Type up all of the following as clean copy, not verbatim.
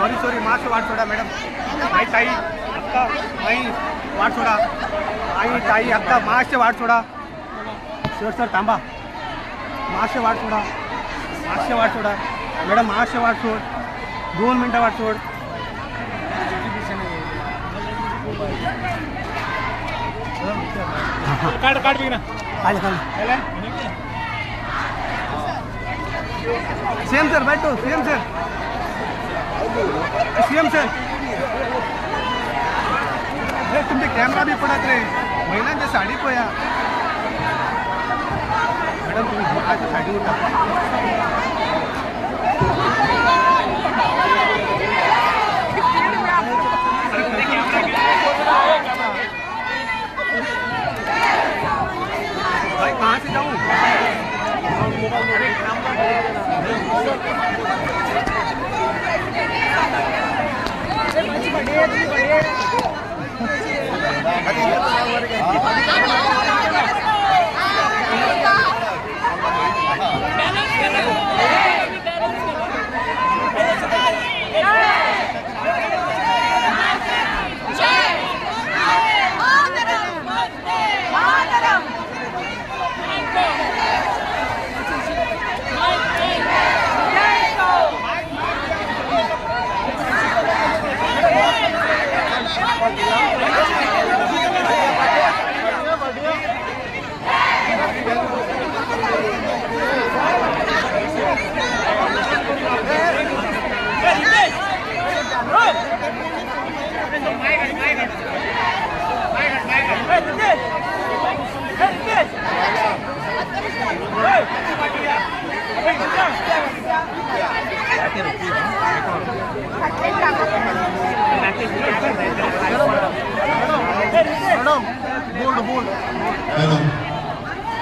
Sorry sorry मातशें वाट सोडा madam. आई ताई अक्का आई वाट सोडा. आई ताई अक्का मातशें वाट सोडा. सर सर थांबा मातशें वाट सोडा. मातशें वाट सोडा मॅडम. मातशें वाट सोड. 2 मिनटां वाट सोड. काढ काढ बिना खाली खाली. सेम सर बैठो. सेम सर सीएम सर तुमचे कॅमेरा बी पडत रे. महिलांच्या साडी पळया मॅडम. तुम्ही माझ्या साडी उठा. भाई कहाँ से जाऊँ? हेलो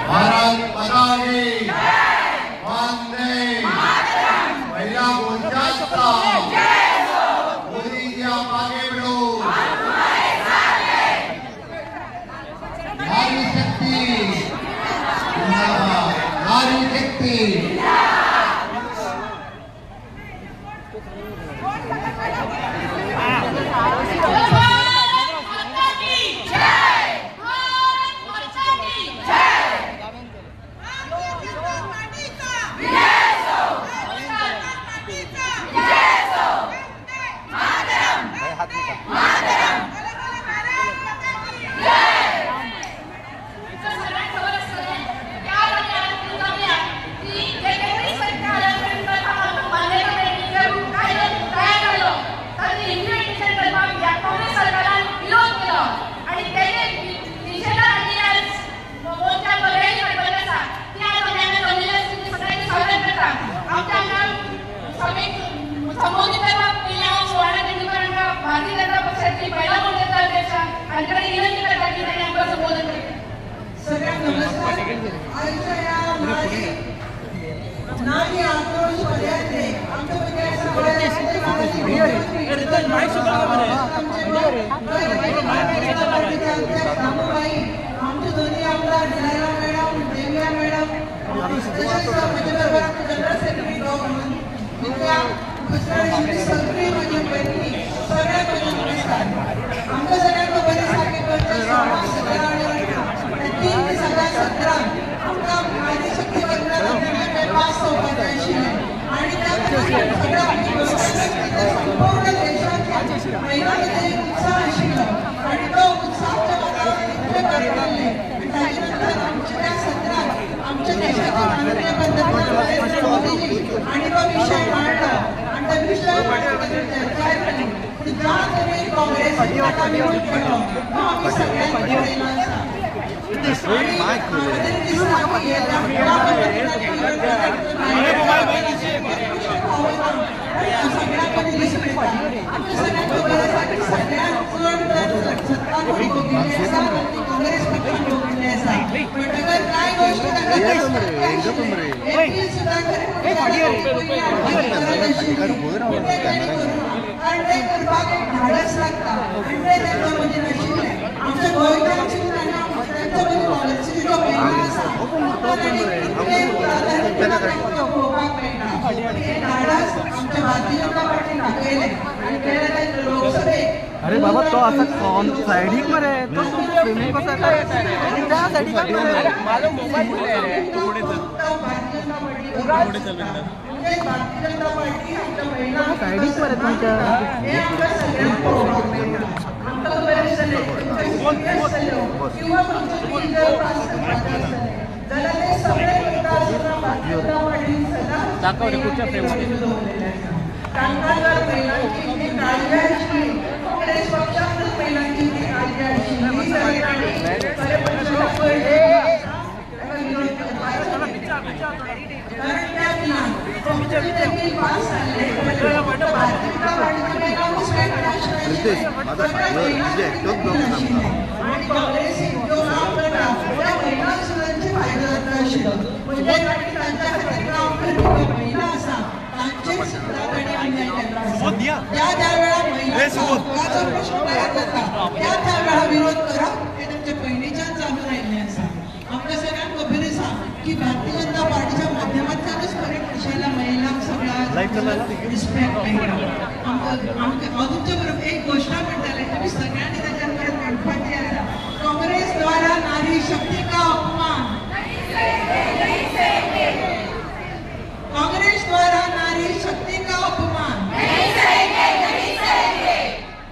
भारत माता की वंदे महिला मोर्चा मोदी जी आप आगे बढ़ो. नारी शक्ति जिंदाबाद. नारी शक्ति. आमचे दोन्ही आमदार जयरा मॅडम, देविया मॅडम, तशेंच जनरल सेक्रेटरी सगळी म्हजी भयणी सगळ्या म्हजी नमस्कार. आमकां सगळ्यांक खबर आसा की 16, 17 आनी 18 3 दिसांच्या सत्रांत आमकां नारी शक्ती वंदना पास जावपाक जाय आशिल्लें आनी त्या सगळ्या संपूर्ण देशाच्या महिलां भितर एक उत्साह आशिल्लो आनी तो उत्साह इतलें करताले. ताजे नंतर आमच्या त्या सत्रांत आमच्या देशाचे माननीय पंतप्रधान नरेंद्र मोदीजी आनी तो विशय मांडलो आनी त्या विशय मांडून ताचेर चर्चा जाली. पूण ज्या तरेन काँग्रेसीन ताका विरोध केलो तो आमी सगळ्यांनी पळयलो आसा. आनी म्हाका तरी दिसता की हे ज्या पद्दतीन सगळ्यां कडेन दिसून येता. आमच्या सगळ्यांक खबर आसा की सगळ्यांत चड तर सत्ता कोणी भोगिल्ली आसा ती काँग्रेस पक्षान भोगिल्ली आसा. म्हणटकच कांय गोश्टी तांकां हे बिल सुद्दां खरें म्हणल्यार पयलीं हाडपाची गरज आशिल्ली पूण तें तांणी करूंक ना. कारण तें करपाक एक धाडस लागता आनी तें तांच्या मदीं नाशिल्लें. आमच्या गोंयकारांक सुद्दां तांच्या मदीं पॉलिसीचो महिमा आसा तो तांणी कितले पळोवपाक मेळटा. हें धाडस आमच्या भारतीय जनता पार्टीन दाखयलें. तो असा सायडीक मरे तो स्विमींग कसो त्या सायडीक मरे माझा मोबाईल सायडीक मरे तुमच्या दाखव रे कुठच्या फ्रेममध्ये तांकां जर महिलांची इतली काळजी आशिल्ली काँग्रेस पक्षाकूच महिलांची इतली काळजी आशिल्ली जाल्यार खरें कारण त्या दिना काँग्रेसीचें बील पास जाल्लें भारतीय जनता पार्टीच्या महिलांकूच कांय नाशिल्लें आनी काँग्रेसीक जो काम करता त्या महिलांक सुद्दां फायदो जाता आशिल्लो म्हणजे तांच्या खातीर काम करपी महिला आसा तांचेर सुद्दां तांणी अन्याय केल्लो आसा. ज्या ज्या वेळा महिलांचो हक्काचो प्रश्न तयार जाता त्या त्या वेळा विरोध करप हें तांचे पयलींच्यान चालू राहिल्लें आसा. आमकां सगळ्यांक खबर आसा की भारतीय जनता पार्टीच्या माध्यमांतल्यानूच खरें मनशाल्या महिलांक सगळ्यांक रिस्पेक्ट मेळटा. आमकां हांव तुमच्या बरोबर एक घोशणा म्हणटालें तुमी सगळ्यांनी ताच्यार परत म्हणपाची आसा. काँग्रेस द्वारा नारी शक्ती का अपमान, काँग्रेस द्वारा नारी शक्ती का अपमान.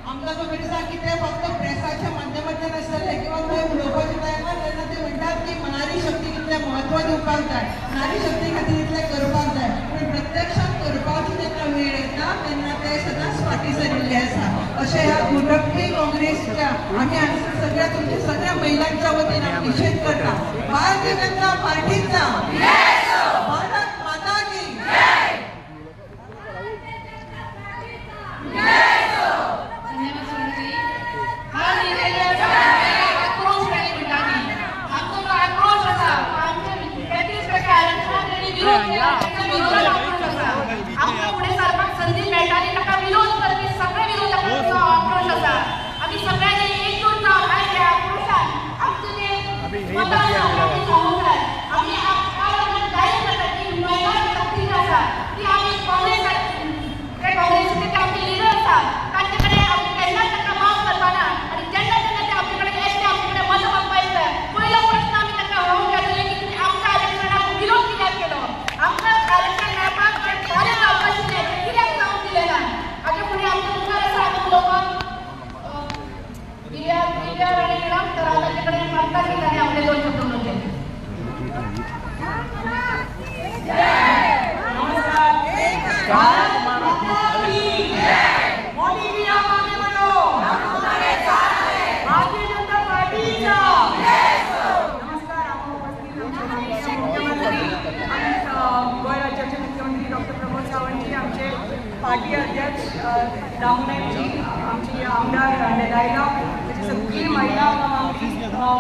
आमकां खबर आसा की ते फक्त प्रेसाच्या माध्यमांतल्यान आसतले किंवा खंय उलोवपाच्या टायमार तेन्ना ते म्हणटात की नारी शक्तीक इतलें म्हत्व दिवपाक जाय, नारी शक्ती खातीर इतलें करपाक जाय, पूण प्रत्यक्षात करपाची जेन्ना वेळ येता तेन्ना ते सदांच फाटीं सरिल्ले आसा. अशें ह्या गोरखपी काँग्रेसच्या आमी हांगासर सगळ्या तुमच्या सगळ्या महिलांच्या वतीन आमी निशेध करता. भारतीय जनता पार्टीचा भारत माता की. आक्रोश आसा आमचे 33% आरक्षणाक विरोध केला, विरोधात आक्रोश आसा. आमकां फुडें सरपाक संदी मेळटा आनी ताका विरोध करपी सगळे विरोधकांचो आक्रोश आसा. आमी सगळ्यांनी एकजूट जावन आयज ह्या आक्रोशान आमचे जे मतां आसा आमी सांगूंक जाय. आमी जाहीर करता की महिला शक्ती जी आसा ती आमी काँग्रेस ते काँग्रेसीचे ते आमचे लिडर आसा तांचे कडेन आमी केन्नाच तांकां माफ करपाना आनी जेन्ना जेन्ना ते आमचे कडेन येतले आमचे कडेन मतां मागपाक येतले पयलो प्रश्न आमी तांकां हो विचारतले की तुमी आमच्या आरक्षणाक विरोध कित्याक केलो, आमकां आरक्षण मेळपाक जें फाल्यां जावपाक आशिल्लें तें कित्याक जावंक दिलें ना. हाचे फुडें आमच्या मुखार आसा आमी उलोवपाक दिव्या दिव्या राणे मॅडम, तर हांव तांचे कडेन मागता की तांणी आपले दोन शब्द उलोवचे. भारत माता की मोदी जी आप आगे बढ़ो, भारतीय जनता पार्टीचा. नमस्कार. हांगा उपस्थित आमचे मुख्यमंत्री आनी गोंय राज्याचे मुख्यमंत्री डॉक्टर प्रमोद सावंतजी, आमचे पार्टी अध्यक्ष दामू नायकजी, आमची आमदार नदायला, म्हणजे सगळी महिला वांगडी तुमकां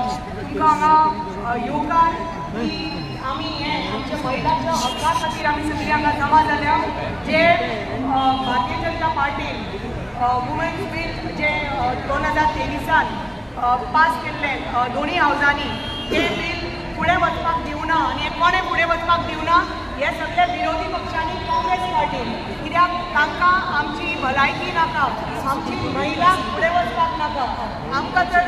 हांगा येवकार की आमी हे आमच्या महिलांच्या हक्का खातीर आमी सगळीं हांगा जमा जाल्या. जे भारतीय जनता पार्टीन वुमेन्स बील जे 2023 पास केल्लें दोनूय हावजांनी तें बील फुडें वचपाक दिवना आनी हें कोणें फुडें वचपाक दिवना हे सगळे विरोधी पक्षांनी काँग्रेस पार्टीन, कित्याक तांकां आमची भलायकी नाका, आमची महिला फुडें वचपाक नाका. आमकां जर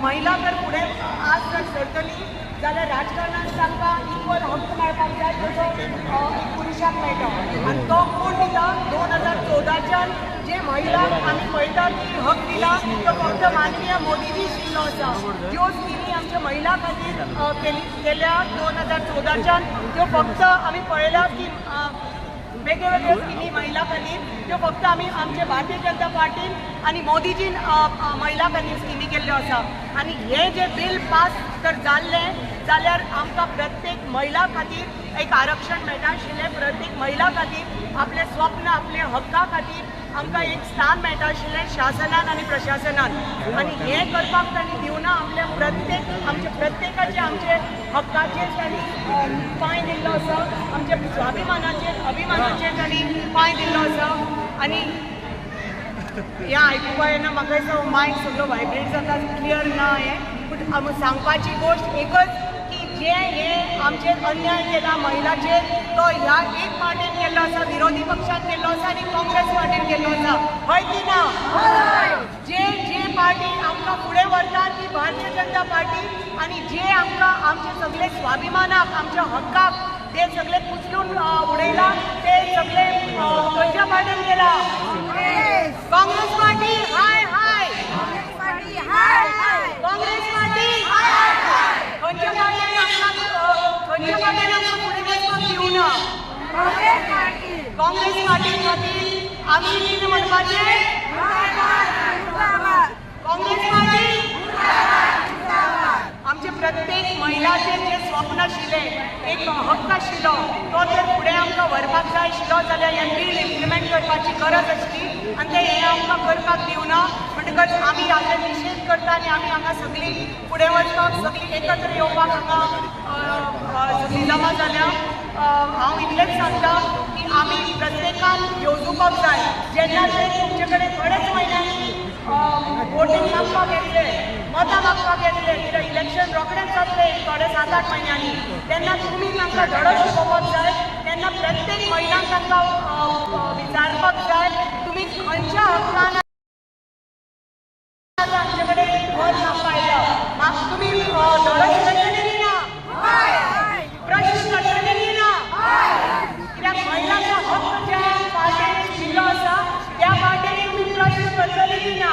महिला जर फुडें आज जर सरतली जाल्यार राजकारणांत तांकां इक्वल हक्क मेळपाक जाय जसो एक पुरुशाक मेळटा आनी तो कोण दिता 2014च्यान जे महिलांक आमी पळयता की हक दिला तो फक्त माननीय मोदीजी दिल्लो आसा. ज्यो स्किमी आमच्या महिला खातीर केल्या 2014च्यान त्यो फक्त आमी पळयल्या की वेगळे वेगळे स्किमी महिला खातीर त्यो फक्त आमी आमचे भारतीय जनता पार्टीन आनी मोदीजीन महिला खातीर स्किमी केल्ल्यो आसा. आनी हें जें बील पास जर जाल्लें जाल्यार आमकां प्रत्येक महिला खातीर एक आरक्षण मेळटा आशिल्लें, प्रत्येक महिला खातीर आपलें स्वप्न आपले हक्का खातीर आमकां एक स्थान मेळटा आशिल्लें शासनान आनी प्रशासनान. आनी हें करपाक तांणी दिवना आपल्या प्रत्येक आमचे प्रत्येकाचे आमचे हक्काचेर तांणी पांय दिल्लो आसा, आमच्या स्वाभिमानाचेर अभिमानाचेर तांणी पांय दिल्लो आसा. आनी हें आयकुपा येना म्हाका दिसता मायंड सगळो व्हायब्रेट जाता, क्लियर ना हें, पूण सांगपाची गोश्ट एकच की जे हे आमचेर अन्याय केला महिलाचेर तो ह्या एक पार्टीन केल्लो आसा, विरोधी पक्षान केल्लो आसा आनी काँग्रेस पार्टीन केल्लो आसा. हय की ना? जे जे पार्टी आमकां फुडें व्हरता ती भारतीय जनता पार्टी आनी जे आमकां आमचे सगळे स्वाभिमानाक आमच्या हक्काक ते सगळे कुचलून उडयला ते सगळे खंयच्या पार्टीन गेला? काँग्रेस पार्टी हाय हाय, काँग्रेस पार्टी खंयच्या पार्टीन आमकां खंयच्या पार्टीन आमकां फुडें वचपाक दिवना? काँग्रेस पार्टी खातीर आमी कितें म्हणपाचें? काँग्रेस पार्टी. आमचे प्रत्येक महिलाचें जें स्वप्न आशिल्लें, एक हक्क आशिल्लो, तो जर फुडें आमकां व्हरपाक जाय आशिल्लो जाल्यार हें बील इम्प्लिमेंट करपाची गरज आसली आनी तें हें आमकां करपाक दिवना. म्हणटकच आमी हाचो निशेध करता आनी आमी हांगा सगळीं फुडें वचपाक सगळीं एकत्र येवपाक हांगा सगळीं जमा जाल्या. हांव इतलेंच सांगता की आमी प्रत्येकान येवजुपाक जाय. जेन्ना ते तुमचे कडेन थोडेच म्हयन्यांनी वोटींग मागपाक येतले, मतां मागपाक येतले, कित्याक इलेक्शन रोखडेंच जातलें थोडे 7-8 म्हयन्यांनी, तेन्ना तुमी तांकां धडो शिकोवपाक जाय. तेन्ना प्रत्येक महिलांक तांकां विचारपाक जाय तुमी खंयच्या हक्कान आमचे कडेन मत मागपा आयला, म्हाका तुमी धडो शिकयतले ना, प्रश्न करतले ना. कित्याक महिलांचो हक्क ज्या पार्टीन दिल्लो आसा त्या पार्टीन तुमी प्रश्न करतले ना.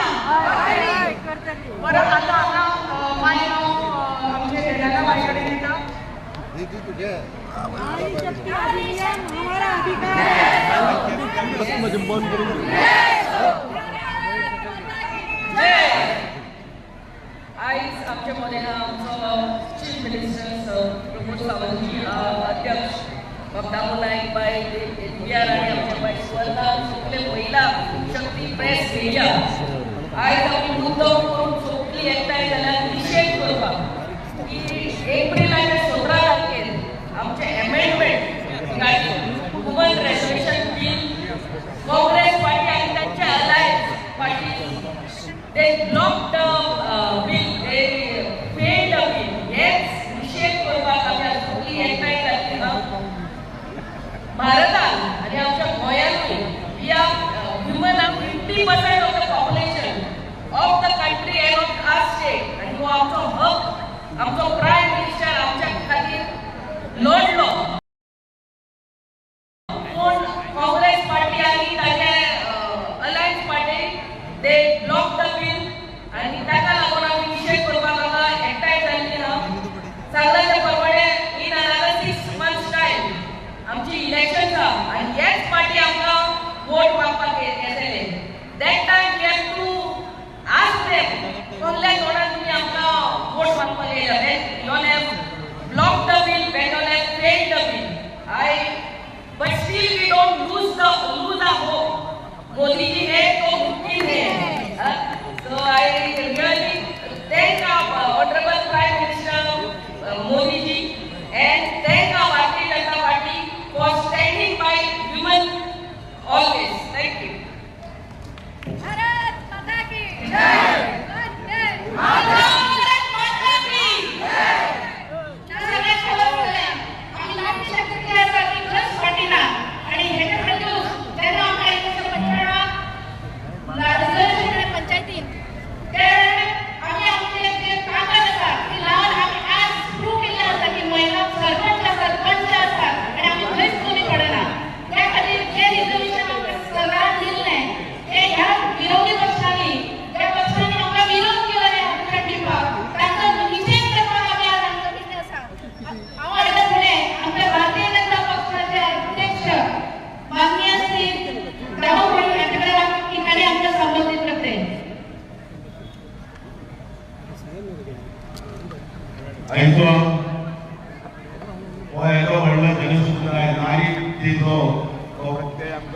परत आतां हांगा मागीर हांव आमचे दादा भाई कडेन दिता. आयज आमच्या मदें आमचो चीफ मिनिस्टर प्रमोद सावंतजी, अध्यक्ष दामू नायक बाय, बी are आनी आमच्या बाय सुवर्णा, सगळे महिला शक्ती प्रेस मिडिया आयज आमी मुद्दो करून सगळी एकठांय जाल्यार निशेध करपाक की एप्रिलाच्या 17 तारखेर आमचे amendment regarding woman reservation bill Congress party आनी तांचे alliance party they blocked the bill, they failed the bill. हेच निशेध करपाक आमी आज सगळीं एकठांय जाल्ली. भारतान आनी आमच्या गोंयांतूय we are women are 50% of the population of the country and of our state. आनी हो आमचो हक, आमचो प्रायम मिनिस्टर आमच्या खातीर लढलो. पूण काँग्रेस पार्टी आनी ताचे alliance party they block the bill आनी ताका लागून आमी निशेध करपाक हांगा एकठांय जाल्ली आहा. सांगलां प्रमाणे इन अनदर 6 months time आमची इलेक्शन आहा आनी हेच पार्टी आमकां वोट मागपाक येतले. That time we have to ask them कसल्या तोंडान तुमी आमकां वोट मागपाक येयला, when you all have blocked the bill, when you all have failed the bill. But still we don't lose our hope. Modi ji है तो मुमकिन है. So I really thank our Honorable Prime Minister Modi ji and thank our Bharatiya Janata Party for standing by women always. Thank you. Bharat माता की जय. वंदे मातरम. भारत माता की जय. सगळ्यात आमी नारी शक्ती आसा ती खंयच फाटी ना आनी हेच्या खातीर जेन्ना आमकां 1995 रिजर्वेशन पंचायतीन ते आमी आमचे जे ताकद आसा ती लावन आमी आज प्रूव केल्लें आसा की महिला सरपंच आसात, पंच आसात आनी आमी खंयच कमी पडना. त्या खातीर जे रिजर्वेशन आमकां सरकारान दिल्लें तें ह्या विरोधी पक्षांनी, ज्या पक्षांनी आमकां विरोध केलो हें आरक्षण दिवपाक, तांचो निशेध करपाक आमी आज हांगा जमिल्ले आसा. हांव आयला फुडें आमच्या भारतीय जनता पक्षाचे अध्यक्ष माननीय श्री दामू भाई हांचे कडेन की तांणी आमकां संबोधीत करचें. आयचो हो येदो व्हडलो जनसमुदाय नारी जो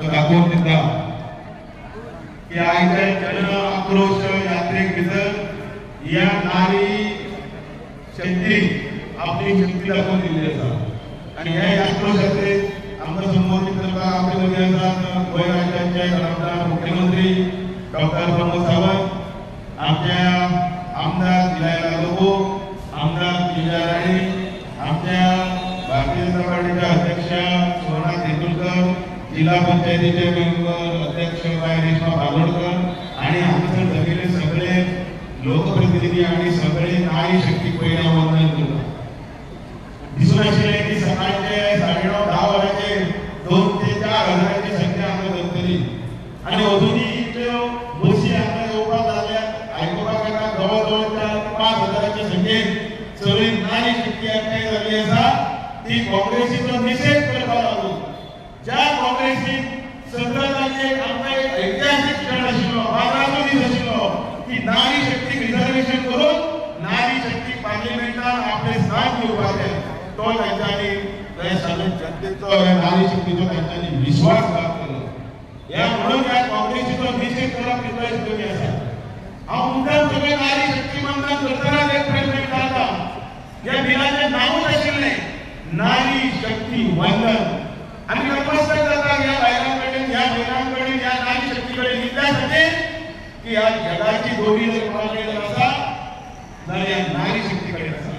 दाखोवन दिता की आयच्या जन आक्रोश यात्रेक भितर ह्या नारी शक्ती आपली शक्ती दाखोवन दिल्ली आसा. आनी हे आक्रोश यात्रेक आमकां संबोधीत करपाक आपले मदीं आसात गोंय राज्याचे आमदार मुख्यमंत्री डॉक्टर प्रमोद सावंत, आमच्या आमदार दिलायला लोबो, आमदार विजया राणे, आमच्या भारतीय जनता पार्टीच्या अध्यक्ष सुवर्णा तेंडुलकर, जिल्हा पंचायतीचे मेंबर अध्यक्ष बाय रेश्मा बालोडकर आणि हांगासर जमिल्ले सगळे बसीच्यो बसी हांगा येवपाक लागल्या आयकुपाक येता जवळ जवळ 4-5 हजाराच्या संख्येन सगळी नारी शक्ती एकठांय जाल्ली आसा ती काँग्रेसीचो निशेध करपाक लागून. ज्या काँग्रेसीन 17 तारखेक आमकां एक ऐतिहासीक क्षण आशिल्लो, 12चो दीस आशिल्लो की नारी शक्ती रिझर्वेशन करून नारी शक्ती पार्लिमेंटान आपले स्थान दिवपाचें, तो तांच्यांनी सगळे जनतेचो नारी शक्तीचो तांच्यांनी विश्वासघात केलो. ह्या म्हणून ह्या काँग्रेसीचो निशेध करप तितलोच कमी आसा. हांव मुद्दाम सगळे नारी शक्ती वंदन करतना एक प्रश्न विचारता, ह्या बिलाचें नांवूच आशिल्लें नारी शक्ती वंदन. आमी नतमस्तक जाता ह्या बायलां कडेन, ह्या महिलां कडेन, ह्या नारी शक्ती कडेन इतल्या खातीर की ह्या जगाची दोरी जर कोणा कडेन जर आसा जाल्यार ह्या नारी शक्ती कडेन आसा.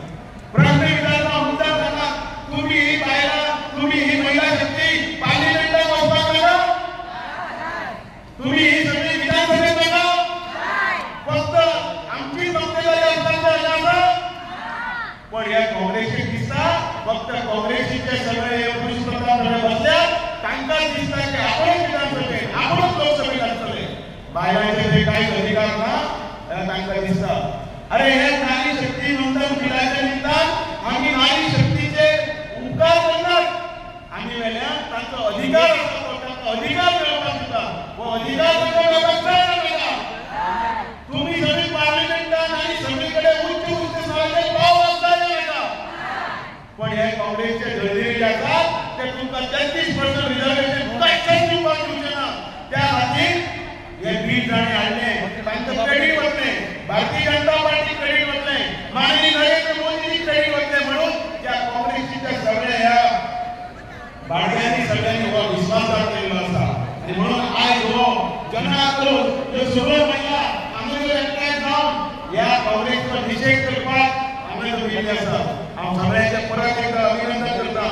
प्रश्न विचारता मुद्दाम जाता, तुमी ही बायलां, तुमी ही महिला शक्ती पार्लिमेंटात वचपाक नाका, तुमी ही सगळी विधानसभेत नाका, फक्त आमची मक्तेदारी आसता आसा. पण ह्या काँग्रेसीक दिसता फक्त काँग्रेसीचे सगळे पुरुष प्रधान सगळे बसल्यात तांकां दिसता की आपणूच विधानसभेत, आपणूच लोकसभेत आसतले, बायलांचे जे कांयच अधिकार ना तांकां दिसता. अरे हे नारी शक्ती वंदन बिलाच्या निमतान आमी नारी शक्तीचे उपकार करनात, आमी वेल्यान तांचो अधिकार आसा तो तांकां अधिकार मेळोवपाक दिता, हो अधिकार तांकां मेळपाक जाय ना मेळटा. तुमी सगळी पार्लिमेंटान आनी सगळे कडेन उच्च उच्च स्तराचेर पावल आसता मेळटा, पण हे काँग्रेसचे दळदिरे जे आसात ते तुमकां 33% रिझर्वेशन कांयच दिवपाक दिवचे ना. त्या खातीर हे बील जाणें हाडलें तांकां क्रेडीट वतलें, भारतीय जनता पार्टी क्रेडीट वतलें, माननीय नरेंद्र मोदीजी क्रेडीट वतलें. म्हणून त्या काँग्रेसीच्या सगळ्या ह्या बाडग्यांनी सगळ्यांनी हो विश्वासघात केल्लो आसा. आनी म्हणून आयज हो जन आक्रोश ह्यो सगळ्यो महिला हांगा जर एकठांय जावन ह्या काँग्रेसीचो निशेध करपाक हांगा जमिल्ले आसा. हांव सगळ्यांचें परत एकदां अभिनंदन करता.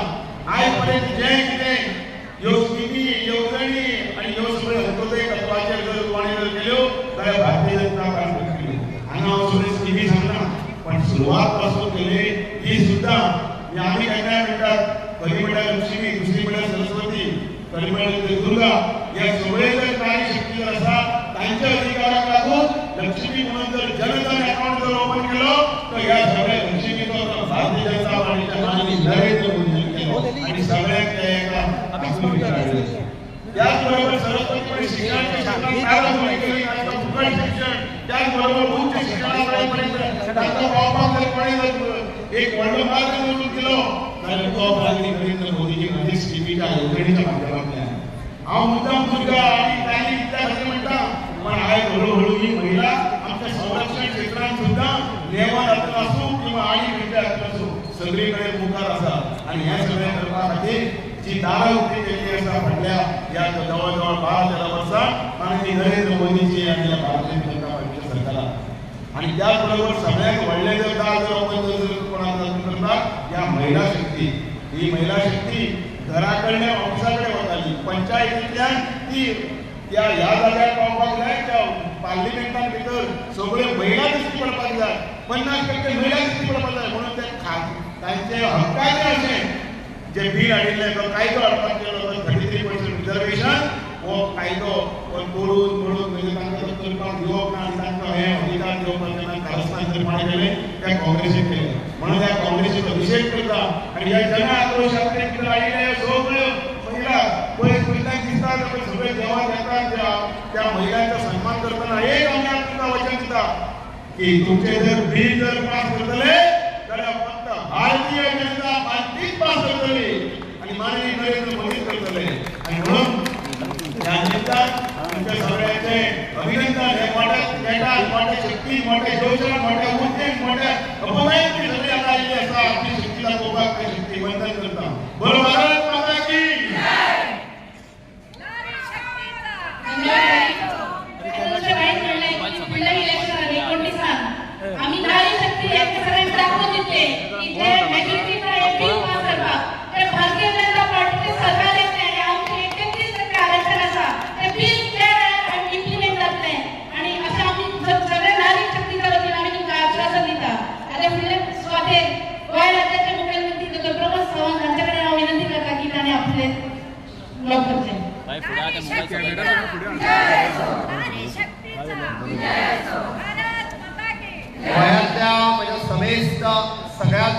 आयज पर्यंत जें कितें ह्यो स्किमी, येवजणी आनी ह्यो सगळ्यो अंत्योदय तत्वाचेर जर कोणें जर केल्यो जाल्यार भारतीय जनता पार्टी केली. हांगा हांव सगळ्यो स्किमी सांगना, पण सुरवात पासून केली ही सुद्दां आमी केन्नाय म्हणटात, पयली म्हणल्यार लक्ष्मी, दुसरी म्हणल्यार सरस्वती, तरी म्हणल्यार दुर्गा, ह्या सगळे जर नारी शक्ती जर आसा तांच्या अधिकाराक लागून लक्ष्मी म्हणून जर जनधन अकाउंट जर ओपन केलो तर ह्या सगळ्या लक्ष्मीचो भारतीय जनता पार्टीच्या माननीय नरेंद्र मोदीजीन केलो आनी सगळ्यांक ते एका. त्याचबरोबर सरस्वती शिक्षणाच्या क्षेत्रात फुकट शिक्षण, त्याचबरोबर उच्च शिक्षणापर्यंत तांकां पावपाक जर कोणें जर एक व्हडलो मार्ग जर दिलो जाल्यार तो माननीय नरेंद्र मोदीजी अनेक स्किमीच्या येवजणीच्या माध्यमांतल्यान. हांव मुद्दाम दुर्गा आनी काली इतल्या खातीर म्हणटा, पण आयज हळूहळू ही महिला आमच्या संरक्षण क्षेत्रांत सुद्दां नेव्हल हातूंत आसूं किंवा आनी खंयच्या हातूंत आसूं सगळी कडेन मुखार आसा. आनी हें सगळें करपा खातीर जी दारां उक्ती केल्ली आसा फाटल्या ह्या जवळ जवळ 12-13 वर्सां माननीय नरेंद्र मोदीजी आनी ह्या भारतीय जनता पार्टीच्या सरकारान. आनी त्याच बरोबर सगळ्यात व्हडलें जर दार जर ओपन जर कोणाक करता ह्या महिला शक्ती. ही महिला शक्ती घरा कडल्यान ऑफिसा कडेन वताली, पंचायतींतल्यान ती त्या ह्या जाग्यार पावपाक जाय, त्या पार्लिमेंटान भितर सगळ्यो महिला दिश्टी पडपाक जाय, 50% महिला दिश्टी पडपाक जाय. म्हणून ते तांचे हक्काचें अशें जे बील हाडिल्लें तो कायदो हाडपाक गेलो तो 33% रिझर्वेशन हो कायदो तोडून मोडून म्हणजे तांकां तो करपाक दिवप ना आनी तांकां हे अधिकार दिवपाक जेन्ना कारस्थान जर कोणें केलें त्या काँग्रेसीन केलें. म्हणून त्या काँग्रेसीचो निशेध करता आनी ह्या जन आक्रोशांतल्यान भितर आयिल्ले सगळ्यो महिला पयस पयल्यान दिसता पळय सगळे देवाक येतात त्या महिलांचा सन्मान करतना एक आमी तुमकां वचन दिता की तुमचे जर बील जर पास करतले जाल्यार फक्त भारतीय जनता पार्टीच पास करतली आनी माननीय नरेंद्र मोदीच करतले. आनी म्हणून ह्या निमतान तुमच्या सगळ्यांचे अभिनंदन. हे मोठ्या नेटान, मोठ्या शक्ती, मोठ्या शोशण, मोठ्या उद्देग, मोठ्या अपमानान ती सगळी हांगा आयिल्ली आसा. आपली शक्ती दाखोवपाक ते शक्ती वंदन करता. बरो भारत माता की. आमी नारी शक्ती सगळ्यांक दाखोवन दितले की जे मेजॉरिटीचा हे बिल पास करपाक ते भारतीय जनता पार्टीचे सरकार येतलें आनी आमचें 33% आरक्षण आसा ते बील त्या वेळार इम्प्लिमेंट जातलें. आनी अशें आमी सगळ्या नारी शक्तीच्या वतीन आमी तुमकां सगळ्या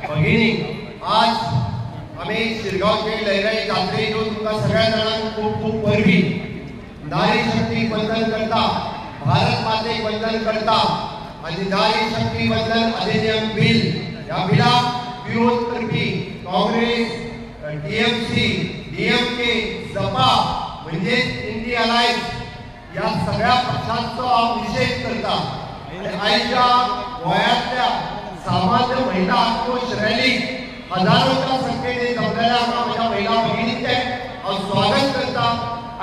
भगिनींक आज आमी शिरगांवचे लयराई जात्रेक येवन तुमकां सगळ्या जाणांक खूब खूब परबी। नारी शक्ती वंदन करता, भारत मातेक वंदन करता आनी नारी शक्ती वंदन अधिनियम बिल ह्या बिलाक विरोध करपी काँग्रेस, टीएमसी, डीएमके, जपा म्हणजेच इंडिया अलायन्स ह्या सगळ्या पक्षांचो हांव निशेध करता। आनी आयच्या गोंयांतल्या सामान्य महिला आक्रोश रॅलीक हजारोच्या संख्येने जमलेल्या हांगा म्हज्या महिला भगिनींचें हांव स्वागत करता।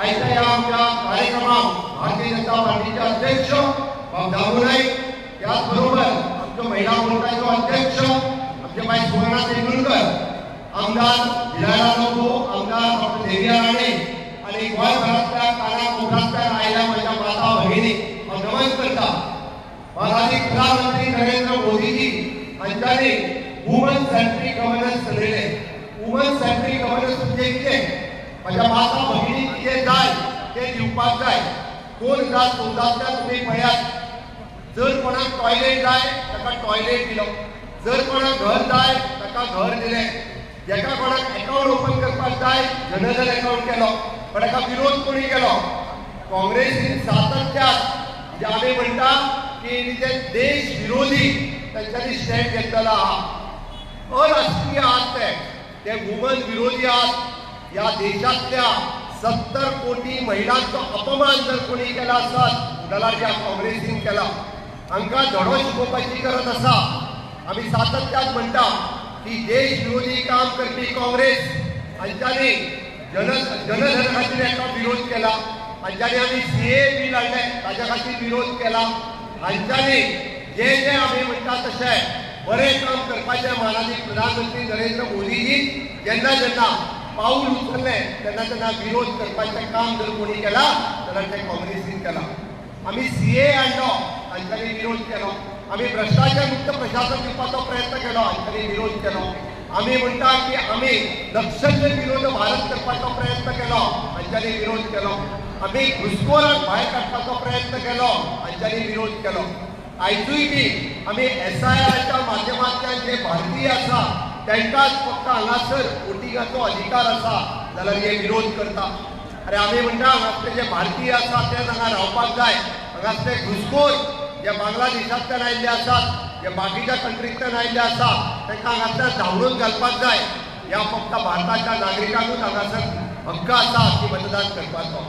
आयच्या ह्या आमच्या कार्यक्रमाक भारतीय जनता पार्टीचे अध्यक्ष बाब दामू नाईक, त्याच बरोबर आमच्यो महिला मोर्चाचो अध्यक्ष आमचे बाय सुवर्णा तेंडुलकर, आमदार दिलायला लोबो, आमदार डॉक्टर देविया राणे आनी गोंयभरांतल्या काना कोपऱ्यांतल्यान आयिल्ल्या म्हज्या माता भगिनी हांव नमन करता। माननीय प्रधानमंत्री नरेंद्र मोदीजी हांच्यांनी वुमन सेंट्रीक गव्हर्नन्स चलयलें। वुमन सेंट्रीक गव्हर्नन्स म्हणजे कितें? म्हज्या माता भगिनी कितें जाय तें दिवपाक जाय। 2014 तुमी पळयात, जर कोणाक टॉयलेट जाय ताका टॉयलेट दिलो, जर कोणाक घर जाय ताका घर दिलें, जेका कोणाक अकाउंट ओपन करपाक जाय जनधन अकाउंट केलो, पण ताका विरोध कोणी केलो? काँग्रेसीन सातत्यान, म्हणजे आमी म्हणटा की ते देश विरोधी तांच्यांनी स्टँड घेतलेलो आहा। अराष्ट्रीय आहात ते वुमन विरोधी आहात। ह्या देशांतल्या 70 कोटी महिलांचो अपमान जर कोणी केला आसत जाल्यार ह्या काँग्रेसीन केला। हांकां धडो शिकोवपाची गरज आसा। आमी सातत्यान म्हणटा की देश विरोधी काम करपी काँग्रेस हांच्यांनी जनधन खातीर एका विरोध केला, हांच्यांनी आमी सीए बील हाडलें ताच्या खातीर विरोध केला, हांच्यांनी जे जे आमी म्हणटा तशें बरें काम करपाचें माननीय प्रधानमंत्री नरेंद्र मोदीजी जेन्ना जेन्ना पाऊल उचललें तेन्ना तेन्ना विरोध करपाचें काम जर कोणी केलां जाल्यार तें काँग्रेसीन केलां। आमी सीए हाडलो हांच्यांनी विरोध केलो, आमी भ्रश्टाचार मुक्त प्रशासन दिवपाचो प्रयत्न केलो हांच्यांनी विरोध केलो, आमी म्हणटा की आमी नक्षल विरोध भारत करपाचो प्रयत्न केलो हांच्यांनी विरोध केलो, आमी घुसखोरांक भायर काडपाचो प्रयत्न केलो हांच्यांनी विरोध केलो। आयजूय बी आमी एसआयआरच्या माध्यमांतल्यान जे भारतीय आसा तांकांच फक्त हांगासर वोटिंगाचो अधिकार आसा जाल्यार हे विरोध करता। अरे आमी म्हणटा हांगासले जे भारतीय आसा तेच हांगा रावपाक जाय, हांगासले घुसखोर जे बांगलादेशांतल्यान आयिल्ले आसात, जे बाकीच्या कंट्रींतल्यान आयिल्ले आसा तांकां हांगासल्यान धांवडून घालपाक जाय। ह्या फक्त भारताच्या नागरिकांकूच हांगासर हक्क आसा की मतदान करपाचो।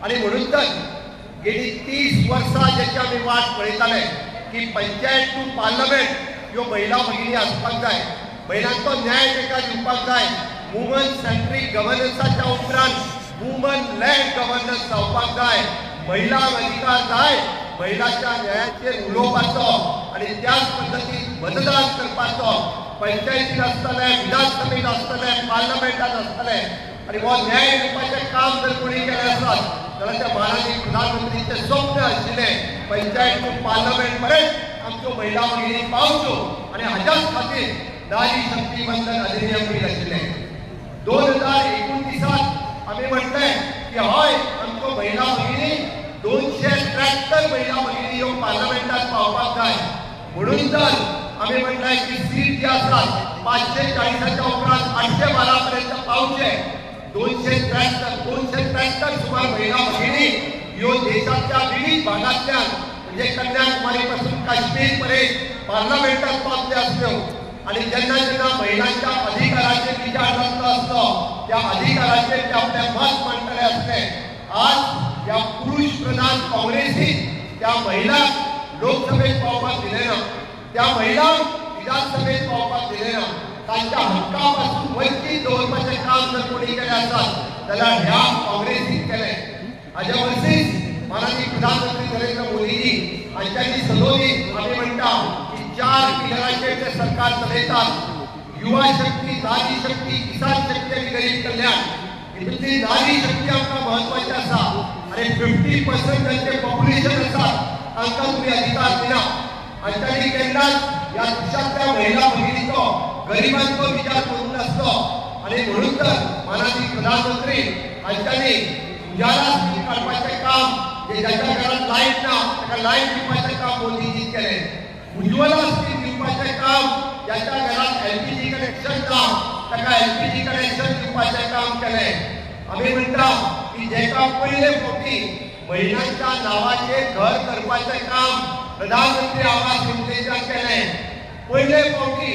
आनी म्हणून तर गेली 30 वर्सां जेची आमी वाट पळयताले की पंचायत टू पार्लमेंट ह्यो महिला भगिनी आसपाक जाय, महिलांचो न्याय तांकां दिवपाक जाय। वुमन सेंट्रीक गव्हर्नन्साच्या उपरांत वुमन लॅड गव्हर्नन्स जावपाक जाय, महिलांक अधिकार जाय महिलांच्या न्यायाचेर उलोवपाचो आनी त्याच पद्दतीन मतदान करपाचो। पंचायतीन आसतलें, विधानसभेत आसतलें, पार्लमेंटात आसतलें आनी हो न्याय दिवपाचें काम जर कोणी केलें आसत जाल्यार त्या माननीय प्रधानमंत्रीचें स्वप्न आशिल्लें पंचायत टू पार्लमेंट पर्यंत आमच्यो महिला भगिनी पावच्यो आनी हाज्याच खातीर नारी शक्ती वंदन अधिनियम बील आशिल्लें। 2019 आमी म्हटलें की हय आमच्यो महिला भगिनी 273 महिला भगिनी ह्यो पार्लमेंटात पावपाक जाय, म्हणून तर आमी म्हटलें की सीट जे आसात 540च्या उपरांत 812 पर्यंत पावचे। 273 सुमार महिला भगिनी ह्यो देशांतल्या विविध भागांतल्यान म्हणजे कन्याकुमारी पासून काश्मीर पर्यंत पार्लमेंटात पावतले आसल्यो आनी जेन्ना जेन्ना महिलांच्या अधिकाराचेर विचार जातलो आसलो त्या अधिकाराचेर ते आपलें मत मांडटले आसले। आज ह्या पुरुष प्रधान काँग्रेसीन त्या महिलांक लोकसभेत पावपाक दिलें ना, त्या महिलांक विधानसभेत पावपाक दिलें ना, तांच्या हक्का पासून वंचीत दवरपाचें काम जर कोणी केलें आसत जाल्यार ह्या काँग्रेसीन केलें। हाज्या वर्सीच माननीय प्रधानमंत्री नरेंद्र मोदीजी हांच्यांनी सदोदीत आमी म्हणटा की 4 पिलरांचेर ते सरकार चलयतात, युवा शक्ती, नारी शक्ती, किसान शक्ती आनी गरीब कल्याण। हितूंतली नारी शक्ती आमकां म्हत्वाची आसा आनी 50% जांचें पॉप्युलेशन आसा तांकां तुमी अधिकार दिना। हांच्यांनी केन्नाच ह्या देशांतल्या महिला भगिनीचो, गरिबांचो विचार करूंक नासलो आनी म्हणून तर माननीय प्रधानमंत्री हांच्यांनी उजाला स्कीम काडपाचें काम, जे जांच्या घरांत लायट ना ताका लायट दिवपाचें काम मोदीजीन केलें, उज्ज्वला स्कीम दिवपाचें काम ज्याच्या घरात एलपीजी कनेक्शन ना ताका एलपीजी कनेक्शन दिवपाचें काम केलें. आमी म्हणटा की जेका पयले फावटी महिलांच्या नावाचेर घर करपाचें काम प्रधानमंत्री आवास योजनेच्यान केलें. पयले फावटी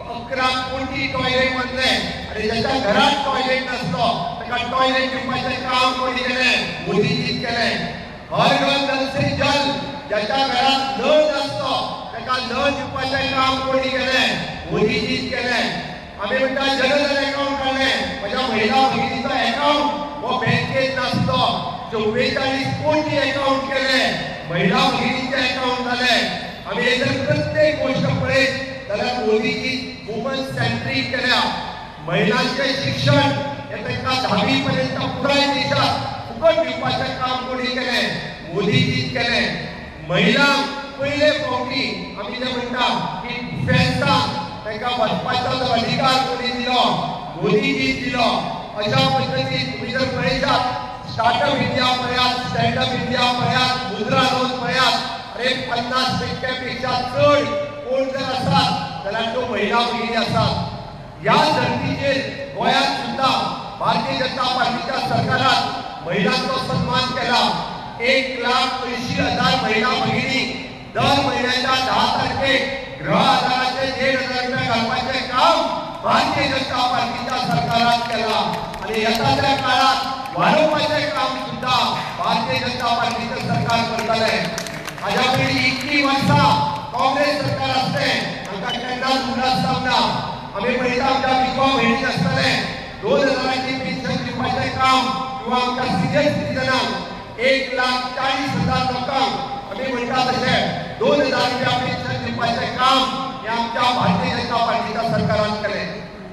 11 कोटी टॉयलेट बांदले आनी ज्याच्या घरात टॉयलेट नासलो ताका टॉयलेट दिवपाचें काम कोणी केलें? मोदीजीन केलें. हर घर नल से जल, ज्याच्या घरात नळ नासलो ताका नळ दिवपाचें काम कोणी केलें? मोदीजीन केलें. आमी म्हणटा जनधन अकाउंट काडलें. म्हज्या महिला भगिनीचो अकाउंट हो बँकेत नासलो, 44 कोटी अकाउंट केले, महिला भगिनीचे अकाउंट जाले. आमी हे जर प्रत्येक गोष्ट पळयत जाल्यार मोदीजी वुमन सेंट्रीक केल्या. महिलांचें शिक्षण हे तांकां 10वी पर्यंत पुराय देशात फुकट दिवपाचें काम कोणी केलें? मोदीजीन केलें. महिलांक पयले फावटी आमी जे म्हणटा की डिफेन्सान तांकां वचपाचो जो अधिकार कोणी दिलो? मोदीजीन दिलो. अशा पद्दतीन तुमी जर पळयतात स्टार्टअप इंडिया पळयात, स्टँडअप इंडिया पळयात, मुद्रा लोन पळयात, अरे 50% पेक्षा चड कोण जर आसात जाल्यार त्यो महिला भगिनी आसात. ह्या धर्तीचेर गोंयांत सुद्दां भारतीय जनता पार्टीच्या सरकारान महिलांचो सन्मान केला. 1,80,000 महिला भगिनी दर म्हयन्याच्या 10 तारखेक गृह आधाराचे 1,500 रुपया घालपाचें काम भारतीय जनता पार्टीच्या सरकारान केला आनी येता त्या काळात वाडोवपाचें काम सुद्दां भारतीय जनता पार्टीचें सरकार करतलें. हाज्या पयलीं 21 वर्सां काँग्रेस सरकार आसलें, आमकां केन्नाच उगडास जावना. आमी पळयता आमच्या विधवा भयणी आसतलें 2,000 पेन्शन दिवपाचें काम किंवा आमच्या सिनियर सिटीजनांक 1,40,000 लोकांक आमी म्हणटा तशें 2,000 रुपया पेन्शन दिवपाचें काम हें आमच्या भारतीय जनता पार्टीच्या सरकारान केलें.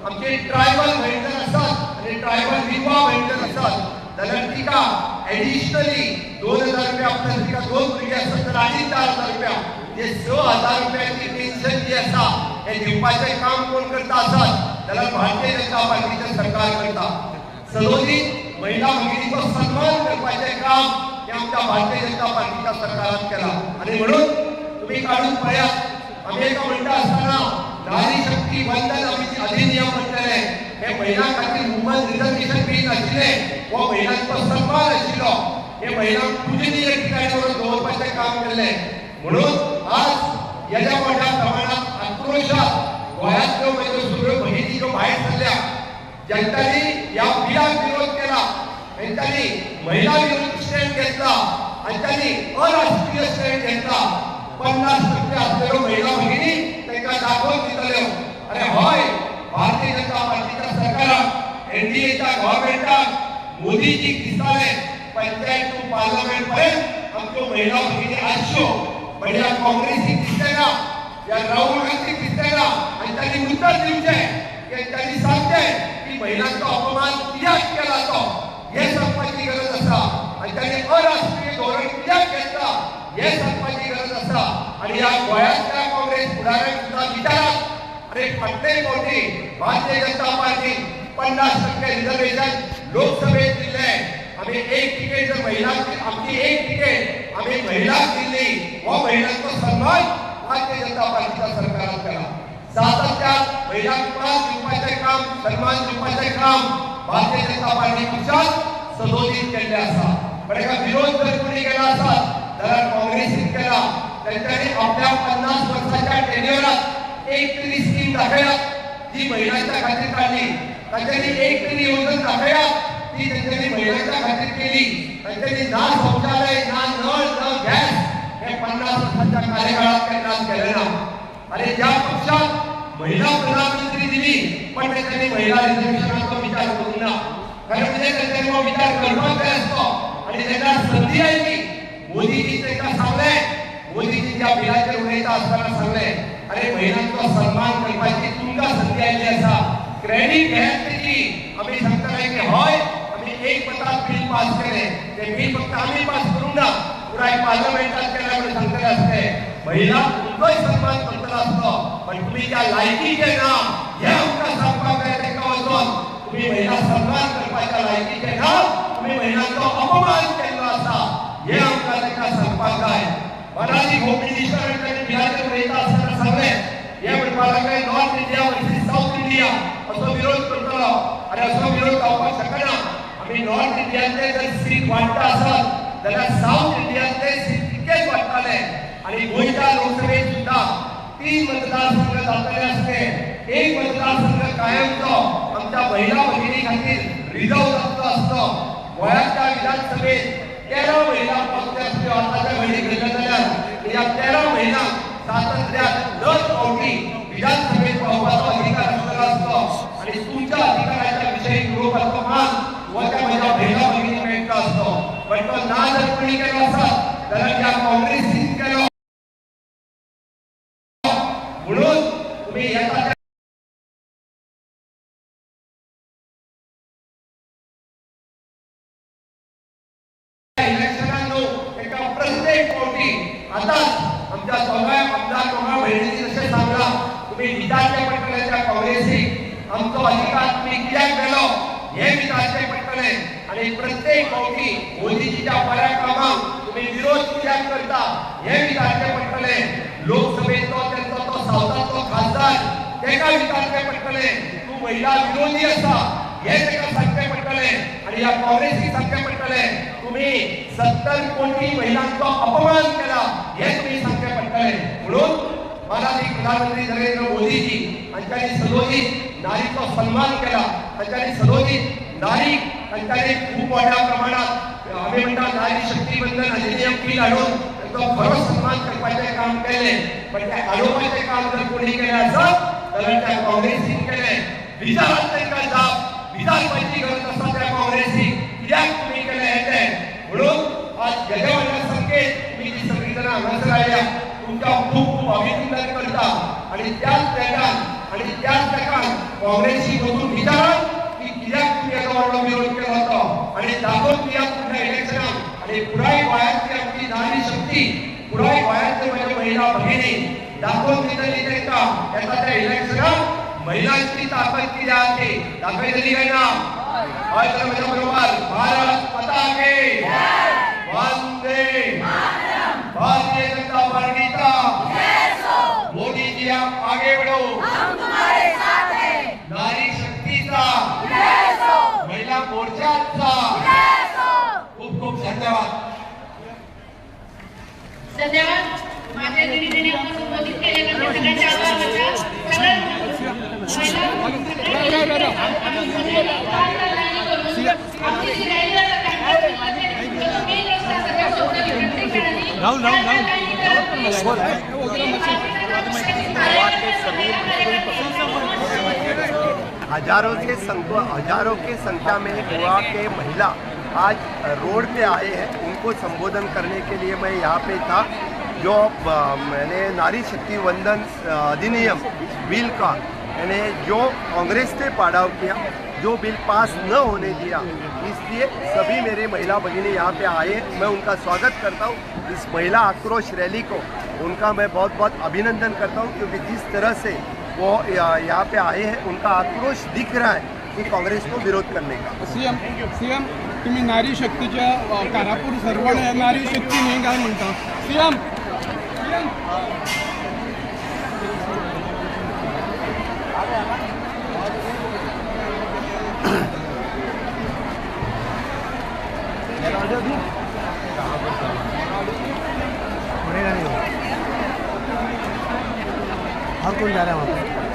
आमची ट्रायबल भयण जर आसात आनी ट्रायबल विधवा भयण जर आसात जाल्यार तिका एडिशनली 2,000 रुपया, प्लस तिका 2 भुरगीं आसत तर आनी 4,000 रुपया, जे 6,000 रुपयाची पेन्शन जी आसा हें दिवपाचें काम कोण करता आसात जाल्यार भारतीय जनता पार्टीचें सरकार करता. सलोनी महिला भगिनीचो सन्मान करपाचें काम हें आमच्या भारतीय जनता पार्टीच्या सरकारान केलां. आनी म्हणून तुमी काडून पळयात, आमी एका म्हणटा आसतना नारी शक्ती वंदन अधिनियम म्हणटले हे महिलां खातीर वुमन रिजर्वेशन बील नाशिल्लें, हो महिलांचो सन्मान आशिल्लो, हे महिलांक पूजनीय ठिकाणी व्हरून दवरपाचें काम केल्लें. म्हणून आज येद्या मोठ्या प्रमाणात आक्रोशात गोंयांतल्यो म्हणजे सगळ्यो भगिनी ज्यो भायर सरल्या, ज्यांच्यानी ह्या बिलाक विरोध केला, तेंच्यांनी महिला विरोधी स्टँड घेतला आनी त्यांनी अराष्ट्रीय स्टँड घेतला. 50% आसलेल्यो महिला भगिनी तांकां दाखोवन दितल्यो अरे हय, भारतीय जनता पार्टीच्या सरकाराक, एनडीएच्या गव्हर्मेंटाक, मोदीजीक दिसतालें पंचायत टू पार्लमेंट पर्यंत आमच्यो महिला भगिनी आसच्यो, पण ह्या काँग्रेसीक दिसलें ना, ह्या राहुल गांधीक दिसलें ना. आनी तांणी उत्तर दिवचें की तांणी सांगचें की महिलांचो अपमान कित्याक केला तो हें सांगपाची गरज आसा, आनी तांणी अराष्ट्रीय धोरण कित्याक घेतला हें सांगपाची गरज आसा. आनी ह्या गोंयांतल्या काँग्रेस फुडाऱ्यांक सुद्दां विचारात, अरे फाटले फावटी भारतीय जनता पार्टी 50% रिजर्वेशन लोकसभेत दिल्लें, आमी एक तिकेट जर महिलांक, आमची एक तिकेट आमी महिलांक दिल्ली, हो महिलांचो सन्मान भारतीय जनता पार्टीच्या सरकारान केला. सातत्यान महिलांक मान दिवपाचें काम, सन्मान दिवपाचें काम भारतीय जनता पार्टी पक्षान सदोदीत केल्लें आसा. पण एका विरोध जर कोणी केला आसत जाल्यार काँग्रेसीन केला. तेंच्यांनी आपल्या 50 वर्साच्या टेन्युअरात एक तरी स्कीम दाखयात जी महिलांच्या खातीर काडली, तांच्यांनी एक तरी येवजण दाखयात ती तेंच्यांनी महिलांच्या खातीर केली. तांच्यांनी ना शौचालय, ना नळ, ना गॅस हे 50 वर्सांच्या कार्यकाळात केन्नाच केलें ना. आनी ज्या पक्षात महिला प्रधानमंत्री दिली पण तेंच्यांनी महिला रिजर्वेशनाचो विचार करूंक ना, कारण म्हणजे तेंच्यांनी हो विचार करपाक जाय आसलो. आनी जेन्ना संदी आयली, मोदीजी तांकां सांगलें, मोदीजी ज्या बिलाचेर उलयता आसतना सांगलें, अरे महिलांचो सन्मान करपाची तुमकां संदी आयिल्ली आसा, क्रेडीट घेयात तेजी. आमी सांगतले की हय, आमी एक मतान बील पास केलें, तें बील फक्त आमी पास करूंक ना, पुराय पार्लमेंटान केलें म्हणून सांगतले आसले. महिला तुमचोय सन्मान करतलो आसलो, पण तुमी त्या लायकीचे ना हें आमकां सांगपाक जाय. तांकां वचोन तुमी महिला सन्मान करपाच्या लायकीचे ना, तुमी महिलांचो अपमान केल्लो आसा हें आमकां तांकां सांगपाक जाय. मनाली होम मिनिस्टर तांणी बिलाचेर उलयता आसतना सांगलें, हें म्हणपाक लागलें नॉर्थ आनी असो विरोध जावपाक शकना. आमी नॉर्थ इंडियांतले जर सीट वाडटा आसत जाल्यार सावथ इंडियांतले सीट तितकेच वाडटाले आनी गोंयच्या लोकसभेत सुद्दां 3 मतदारसंघ जातले आसले. एक मतदारसंघ कायमचो आमच्या महिला भगिनी खातीर रिजर्व जातलो आसलो. गोंयांतल्या विधानसभेत 13 महिला पावतल्यो आसल्यो. आतांच्या घडयेक घडलें जाल्यार ह्या 13 महिलांक स्वातंत्र्यात दर फावटी विधानसभेत पावपाचो अधिकार आसतलो आसलो आनी तुमच्या अधिकाराच्या विशयी उलोवपाचो मान हो त्या म्हज्या महिला भगिनी मेळटलो आसलो. पण तो ना जर कोणी केलो आसत जाल्यार त्या काँग्रेसीन केलो. म्हणून तुम्ही येता इलेक्शनान न्हू तांकां प्रत्येक फावटी आतांच आमच्या दोगांय आमदार दोगां भयणींनी जशें सांगलां तुमी विचारचें पडटलें त्या काँग्रेसीक आमचो अधिकार तुमी कित्याक व्हेलो हें विचारचें पडटलें. आनी प्रत्येक फावटी मोदीजीच्या बऱ्या कामाक तुमी विरोध कित्याक करता हें विचारचें पडटलें. लोकसभेंतलो तेंचो तो सावथांतलो खासदार तेका विचारचें पडटलें तूं महिला विरोधी आसा हें तेका सांगचें पडटलें. आनी ह्या काँग्रेसीक सांगचें पडटलें तुमी 70 कोटी महिलांचो अपमान केला हें तुमी सांगचें पडटलें. म्हणून माननीय प्रधानमंत्री नरेंद्र मोदीजी हांच्यांनी सदोदीत नारीचो सन्मान केला. तांच्यांनी सदोदीत नारीक तांच्यांनी खूब मोठ्या प्रमाणात आमी म्हणटा नारी शक्ती बंधन अधिनियम बिल हाडून तांचो खरो सन्मान करपाचें काम केलें. पण तें हाडोवपाचें काम जर कोणी केलें आसत जाल्यार त्या काँग्रेसीन केलें. विचारात तांकां जाप विचारपाची गरज आसा त्या काँग्रेसीक कित्याक तुमी केलें हें तें. म्हणून आज येद्या व्हडल्या संख्येत तुमी जी सगळीं जाणां हांगासर आयल्या तुमकां खूब खूब अभिनंदन करता. आनी त्याच तेकान आनी त्याच तेकान काँग्रेसीक वचून विचारात की कित्याक तुमी येदो व्हडलो विरोध केलो तो आनी दाखोवन दियात फुडल्या इलेक्शनाक. आनी पुराय गोंयांतली आमची नारी शक्ती पुराय गोंयांतले म्हज्या महिला भगिनी दाखोवन दितली तांकां येता त्या इलेक्शनाक महिलांची ताकद कितें आसा ती दाखयतली काय ना? हय तर म्हज्या बरोबर भारत माता की वंदे भारतीय जनता पार्टीचा मोदी जी आप आगे बढ़ो, हम तुम्हारे साथ हैं, नारी शक्तीचा महिला मोर्चाचा खूप खूप धन्यवाद. धन्यवाद. माझ्या दिदीने आम्हाला संबोधित केल्याबद्दल सगळ्यांचे आभार मानतात. सगळ्या राहुल राहुल राहुल हजारों के संख्या में गोवा के महिला आज रोड पे आए हैं. उनको संबोधन करने के लिए मैं यहाँ पे था. जो मैंने नारी शक्ति वंदन अधिनियम बिल का यानी जो कांग्रेस ने पाड़ाव किया, जो बिल पास न होने दिया, इसलिए सभी मेरे महिला भगिनी यहाँ पे आए. मैं उनका स्वागत करता हूँ. इस महिला आक्रोश रैली को उनका मैं बहुत बहुत अभिनंदन करता हूँ, क्योंकि जिस तरह से वो यहाँ पे आए हैं उनका आक्रोश दिख रहा है कि कांग्रेस को विरोध करने का. सीएम सीएम तुम्ही नारी शक्तीच्या कारापूर सर्वण नारी शक्ती न्ही काय म्हणता सीएम? और कौन जा रहा है वहाँ पे?